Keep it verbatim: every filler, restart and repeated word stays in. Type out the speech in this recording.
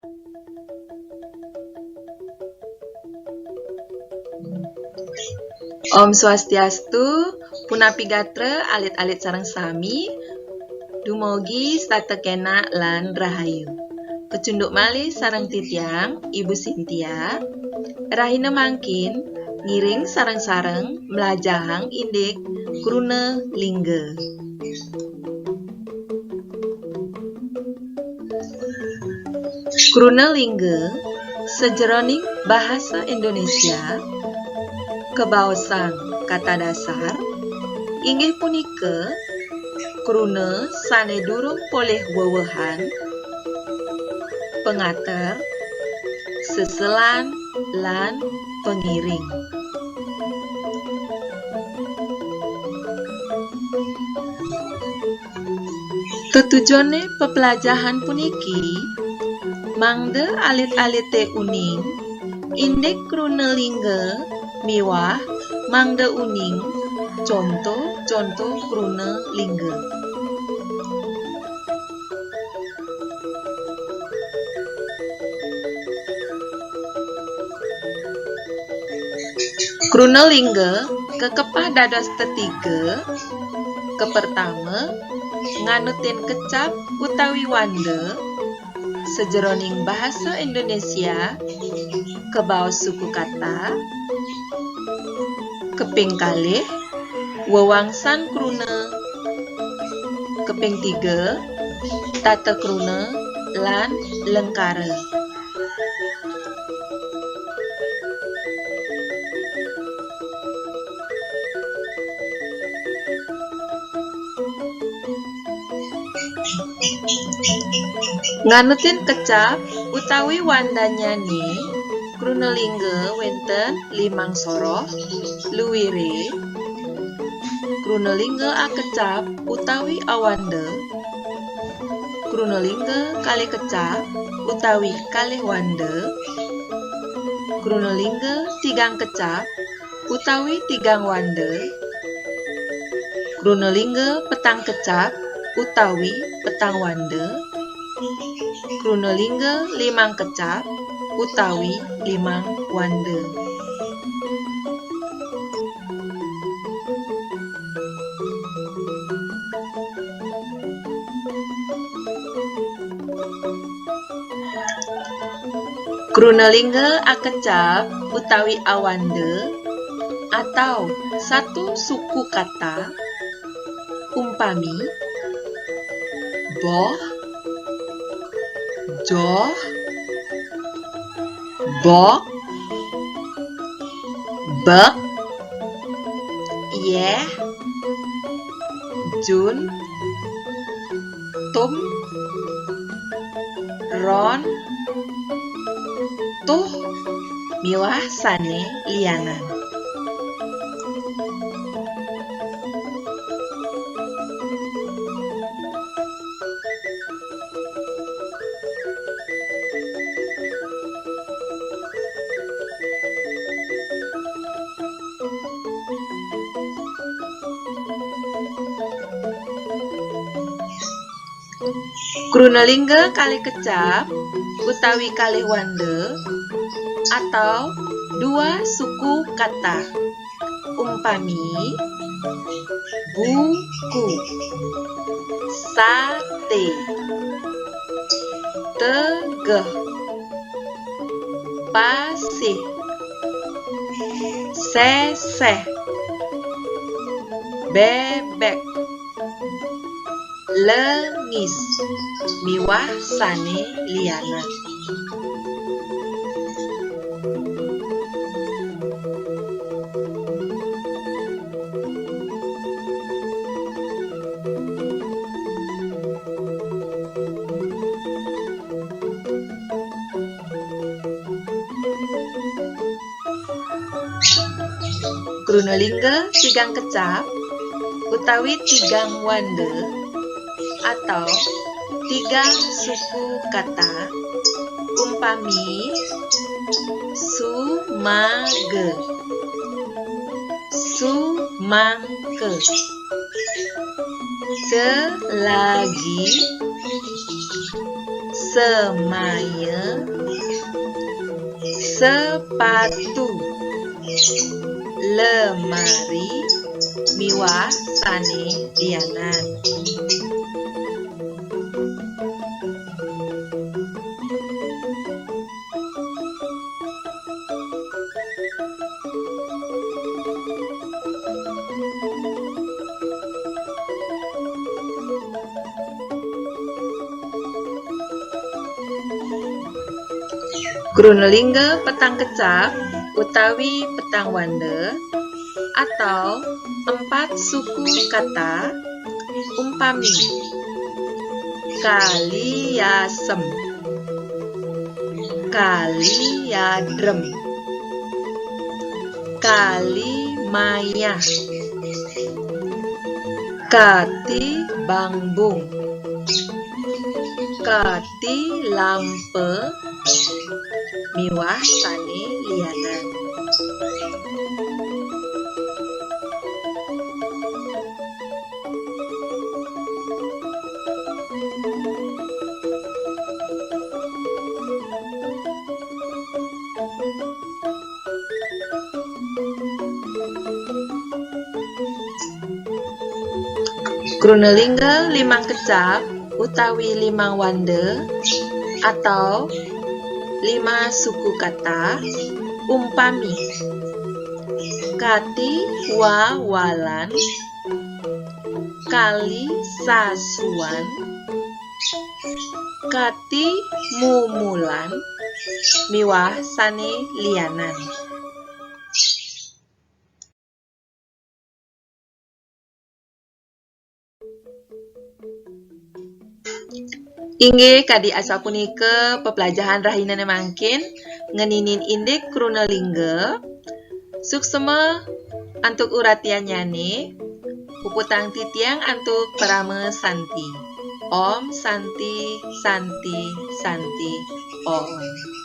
Om Swastiastu, punapi gatra alit-alit sareng sami, dumugi setata kenak lan rahayu. Kecunduk malih sareng titiang, Ibu Sintia, rahina mangkin ngiring sareng-sareng mlajahang indik kruna lingga. Kruna lingga sajeroning bahasa Indonesia kabaosang kata dasar inggih punika kruna sane durung polih wewehan, pangater, seselan, lan pangiring. Tetujone pepelajahan puniki mangda alit-alite uning indik kruna lingga miwah mangda uning conto-conto kruna lingga. Kruna lingga kakepah dados tetiga. Kapertama, nganutin kecap utawi wanda. Sajeroning bahasa Indonesia, kabaos suku kata. Kaping kalih, wewangsan kruna. Kaping tiga, tata kruna lan lengkara. Nganutin kecap utawi wandanyane, kruna lingga wenten limang soroh, luire, kruna lingga akecap utawi awanda, kruna lingga kalih kecap utawi kalih wanda, kruna lingga tigang kecap utawi tigang wanda, kruna lingga petang kecap utawi petang wanda, kruna lingga limang kecap utawi limang wanda. Kruna lingga akecap utawi awanda atau satu suku kata, umpami, boh, joh, bok, bek, yeh, jun, tum, ron, tuh, miwah sane lianan. Kruna lingga kalih kecap utawi kalih wanda atau dua suku kata. Umpami, buku, sate, tegeh, pasih, seseh, bebek, lengis, miwah sane lianan. Kruna lingga tigang kecap utawi tigang wanda atau tigang suku kata, umpami, sumaga, sumangka, selagi, Semaya, sepatu, lemari, miwah sané liyanan. Kruna lingga petang kecap utawi petang wanda atau empat suku kata, umpami kali yasem, kali yadrem, kali mayah, kati bangbung, kati lampa, miwah sané liyanan. Kruna lingga limang kecap utawi limang wanda atau lima suku kata, umpami kati wawalan, kali sasuan, kati mumulan, miwah sané liyanan. Inggih kadi asapunika peplajahan rahinané mangkin ngeninin indik kruna lingga. Suksma antuk uratiannyané, puputang titiang antuk parama santi. Om Santi, Santi, Santi, Om.